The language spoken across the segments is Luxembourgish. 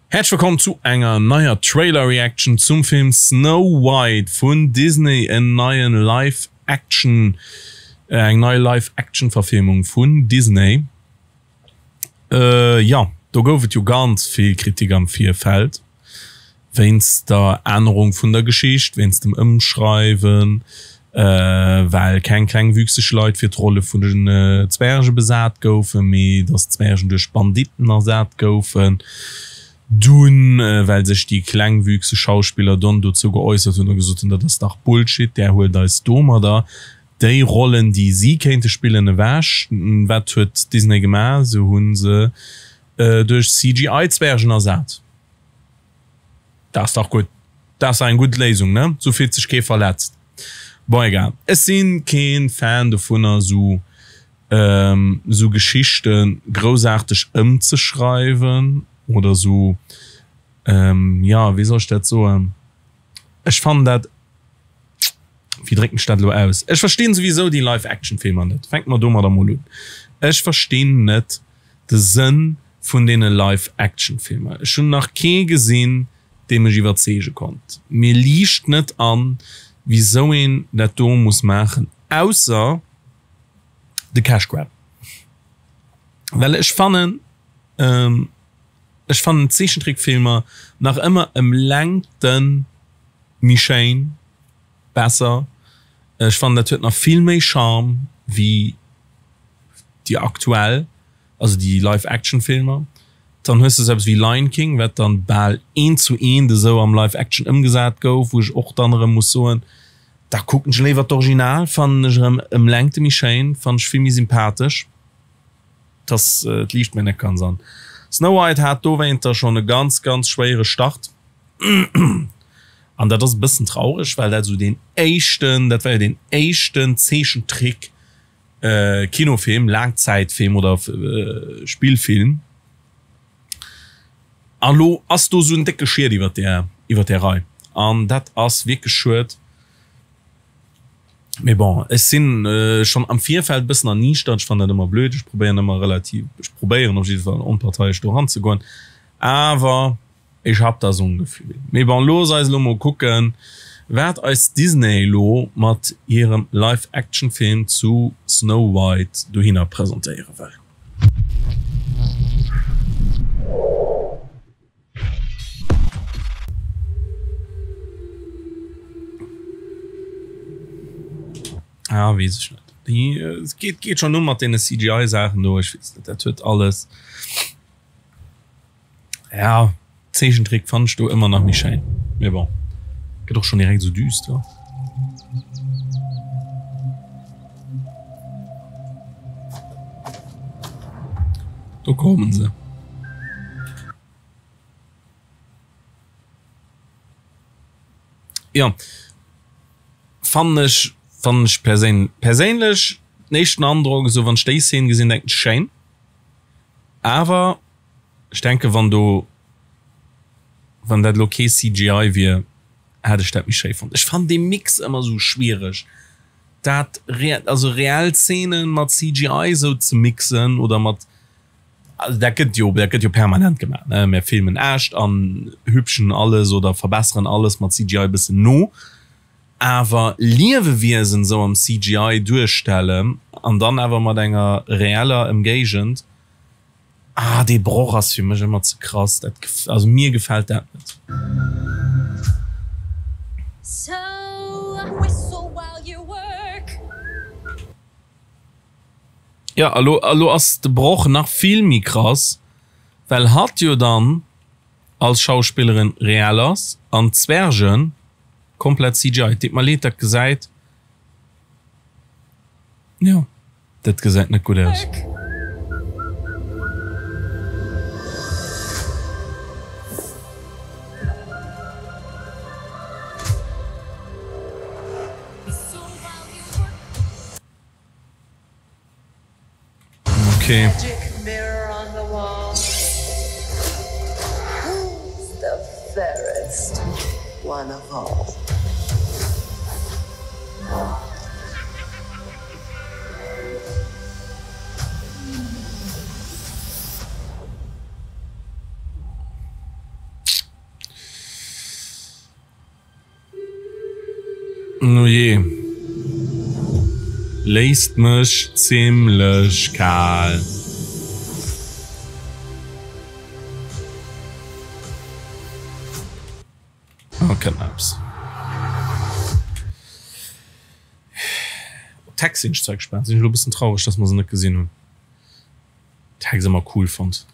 Häerzlech wëllkomm zu enger neier Trailer Reaction zum Film Snow White vun Disney, en neien Live Action, eng nei Live Action Verfilmung vun Disney. Jo, do gouf et jo ganz vill Kritik am Virfeld wéinst der Ännerung vun der Geschicht, wéinst dem Ëmschreiwen, well keng klengwüchseg Leit fir d'Rolle vun den Zwerge besat goufen, mee datt d'Zwergen duerch Banditten ersat goufen. Dunn, well sech déi klengwüchseg Schauspiller dann dozou geäussert hunn a gesot hunn, dat ass dach Bullshit, där huelt eis domadder déi Rollen, déi si kéinte spillen, ewech. Wat huet Disney gemaach? Se hu se duerch CGI-Zwergen ersat. Dat ass dach gutt. Dat ass dach eng gutt Léisung, ne? Sou fillt sech kee verletzt. Bon, egal. Ech si kee Fan dovunner, sou, sou Geschichte groussaarteg ëmzeschreiwen oder sou, jo, wéi soll ech dat soen? Ech fannen dat, wéi drécken ech dat elo aus? Ech verstinn souwisou déi Live-Action-Filmer net. Fänke mer domadder mol un. Ech verstinn net de Sënn vun deene Live-Action-Filmer. Ech hunn nach kee gesinn, dee mech iwwerzeege konnt. Mir liicht net an, wisou een dat do muss maachen, ausser de Cash Grab. Well ech fannen, ech fannen d'Zeechentrickfilmer nach ëmmer ëm Längte méi schéin, besser. Ech fannen, dat huet nach vill méi Charme wéi déi aktuell. also déi Live-Action-Filmer, dann hues de sou eppes wéi Lion King, wat dann bal eent zu eent esou am Live-Action ëmgesat gouf, wou ech och dann erëm muss soen, da kucken ech léiwer d'Original, fannen ech erëm ëm Längte méi schéin, fannen ech vill méi sympathesch. Dass et liicht mir net ganz an. Snow White hat dowéinter schonn e ganz, ganz schwéiere Start. An dat ass e bëssen traureg, well dat esou deen éischten, dat war jo deen éischten Zeechentrick, Kinofilm, Laangzäitfilm oder Spillfilm. A lo ass do sou en décke Schiet iwwer där, iwwer där Rei. An dat ass wierklech schued. Mee bon, ech sinn schonn am Virfeld e bëssen erniichtert. Ech fannen dat ëmmer blöd. Ech probéieren ëmmer relativ, ech probéieren op jidde Fall onparteiesch do eranzegoen. Awer. Ech hab da so'n Gefühl. Mee bon, looss eis elo mol kucken, wat eis Disney elo mat hirem Live-Action-Film zu Snow White dohinner presentéiere wëll. Ah, weess ech net. Et geet, geet schonn u mat deene CGI-Saachen do. Ech weess net, dat huet alles. Ja, Zeechentrick fannen ech do ëmmer nach méi schéin, mee bon, gëtt och schon direkt esou düster. Do kommen se. Jo, fannen ech, fannen ech perséin, perséinlech den éischten Androck, esou wann ech déi Szene gesinn, denken ech schéin, awer. Ech denken wann do wann dat elo kee CGI wier hätt ech dat méi schéi fonnt. Ech fannen dee Mix ëmmer sou schwiereg dat also reell Szenen mat CGI sou ze mixen oder mat also dat gëtt jo dat gëtt jo permanent gemaach ne mär filmen echt an hübschen alles oder verbesseren alles mat CGI bëssen no awer Liewewiesen sou am CGI duerstellen an dann awer mat enger reeller Emgéigend. Ah dee Broch ass fir mech ëmmer ze krass, dat also mir gefält dat net. Jo a lo a lo ass de Broch nach vill méi krass, well hatt jo dann als Schauspillerin reell ass an d'Zwergen komplett CGI. Et deet mer leed, dat gesäit jo. Dat gesäit net gutt aus. Okay. Oh jee. Léisst mech zimlech kal. Oh, kënnt nach eppes. Op d'Hex sinn ech zwar gespaant. Sinn ech elo e bëssen traureg, dass mer se net gesinn hunn. D'Hex ëmmer cool fonnt.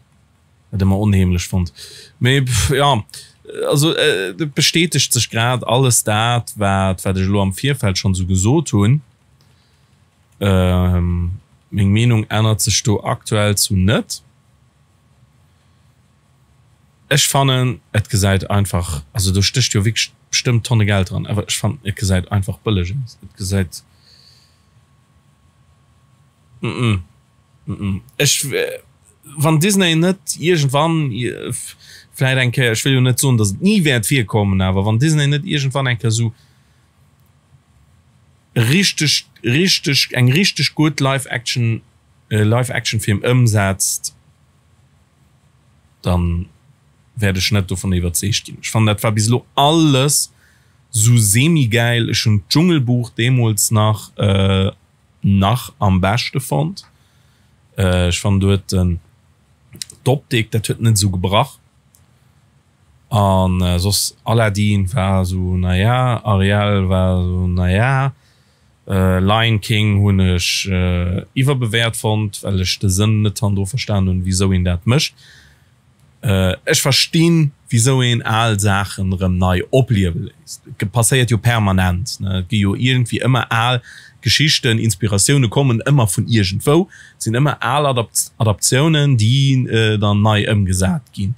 Dat ëmmer onheemlech fonnt. Mee jo, also et bestätegt sech grad alles dat, wat wat ech elo am Virfeld schonn esou gesot hunn. Meng Meenung ännert sech do aktuell zu net. Ech fannen et gesäit einfach, also do stécht jo wierklech bestëmmt Tonne Geld dran, awer ech fannen et gesäit einfach bëlleg aus. Et gesäit, mm. Ech, wann Disney net iergendwann vläit eng Kéier, ech wëll jo net soen, datt et ni wäert virkommen, awer wann Disney net iergendwann eng Kéier esou richteg, richteg, eng richteg gutt Live-Action, Live-Action-Film ëmsetzt, dann wäert ech net dovun iwwerzeegt ginn. Ech fannen, dat war bis elo alles sou semi-gäil. Ech hunn d'Dschungelbuch deemools nach nach am beschte fonnt. Ech fannen do huet den d'Optik, dat huet net esou gebrach. An soss Aladdin war esou naja, Ariel war esou naja, Lion King hunn ech iwwerbewäert fonnt, well ech de Sënn net hannendru verstan hunn, wisou een dat mécht. Ech verstinn, wisou een al Saachen erëm nei opliewe léisst. Et passéiert jo permanent, ne? Et gi jo iergendwéi ëmmer al Geschichten, Inspiratioune kommen ëmmer vun iergendwou. Et sinn ëmmer al Adaptiounen, déi dann nei ëmgesat ginn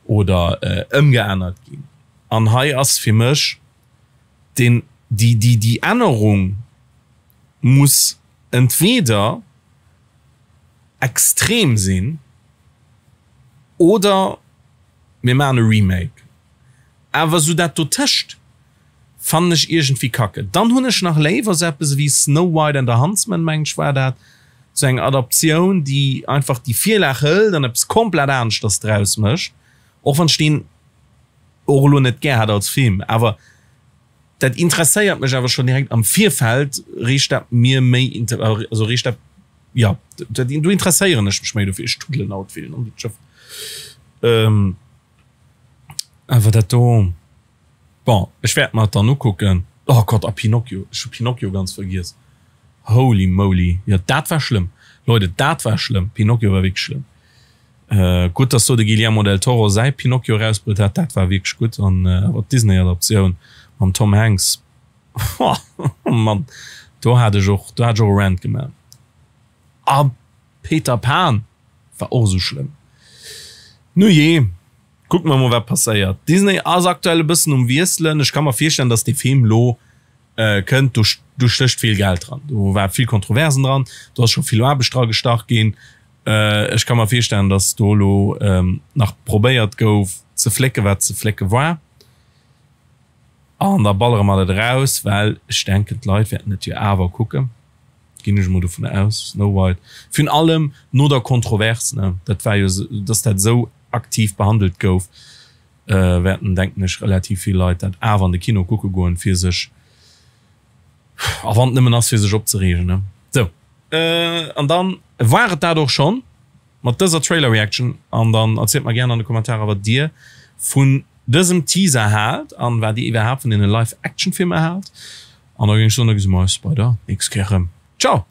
oder ëmgeännert ginn. An hei ass fir mech deen, déi, déi, déi Ännerung muss entweder extrem sinn, Oder mir maachen e Remake. Awer sou dat dotëscht fannen ech iergendwéi kacke. Dann hunn ech nach léiwer sou eppes ewéi Snow White and the Huntsman, mengen ech war dat, sou eng Adaptioun, déi einfach déi Virlag hëlt an eppes komplett aneschters draus mécht. Och wann ech deen och elo net gär hat als Film, awer dat interesséiert mech awer schonn direkt am Virfeld, reegt dat mir méi, also reegt dat Jo, do interesséieren ech mech méi dofir. Ech tuddelen haut vill an dat Schëff. Awer dat do, bon, ech wäert mer et dann ukucken. Oh Gott, a Pinocchio, ech hu Pinocchio ganz vergiess. Holy moly, jo dat war schlëmm, Leute, dat war schlëmm. Pinocchio war wierklech schlëmm. Gutt, dass do de Guillermo del Toro säi Pinocchio erausbruet hat, dat war wierklech gutt. An awer d'Disney-Adaptioun mam Tom Hanks, Oh Mann, do hat ech och, do hat ech och e Rant gemaach. A Peter Pan war och esou schlëmm. Nu jee, kucke mer mol wat passéiert. Disney ass aktuell e bëssen um Wiesselen. Ech ka mer virstellen, datt dee Film lo kënnt. Do, do stécht vill Geld dran. Do war vill Kontroversen dran. Do ass scho vill Aarbecht dra gestach ginn. Ech ka mer virstellen, datt do lo nach probéiert gouf ze flécke wat ze flécke war. An da ballere mer dat eraus, well ech denken, d'Leit wäerten et jo awer kucken, ginn ech emol dovun aus. Snow White, virun allem no der Kontrovers, ne, dat war jo, dass dat esou aktiv behandelt gouf, wäerten, denken ech, relativ vill Leit dat awer an de Kino kucke goen, fir sech, a wann et nëmmen ass, fir sech opzereegen, ne. Sou, an dann war et dat och schonn mat dëser Trailer Reaction an dann erzielt mer gären an de Kommentarer wat dir vun dësem Teaser haalt an wat dir iwwerhaapt vun deene Live Action Filmer haalt an da géing ech soen da gesi mer eis bei der nächst Kéier erëm. Ciao!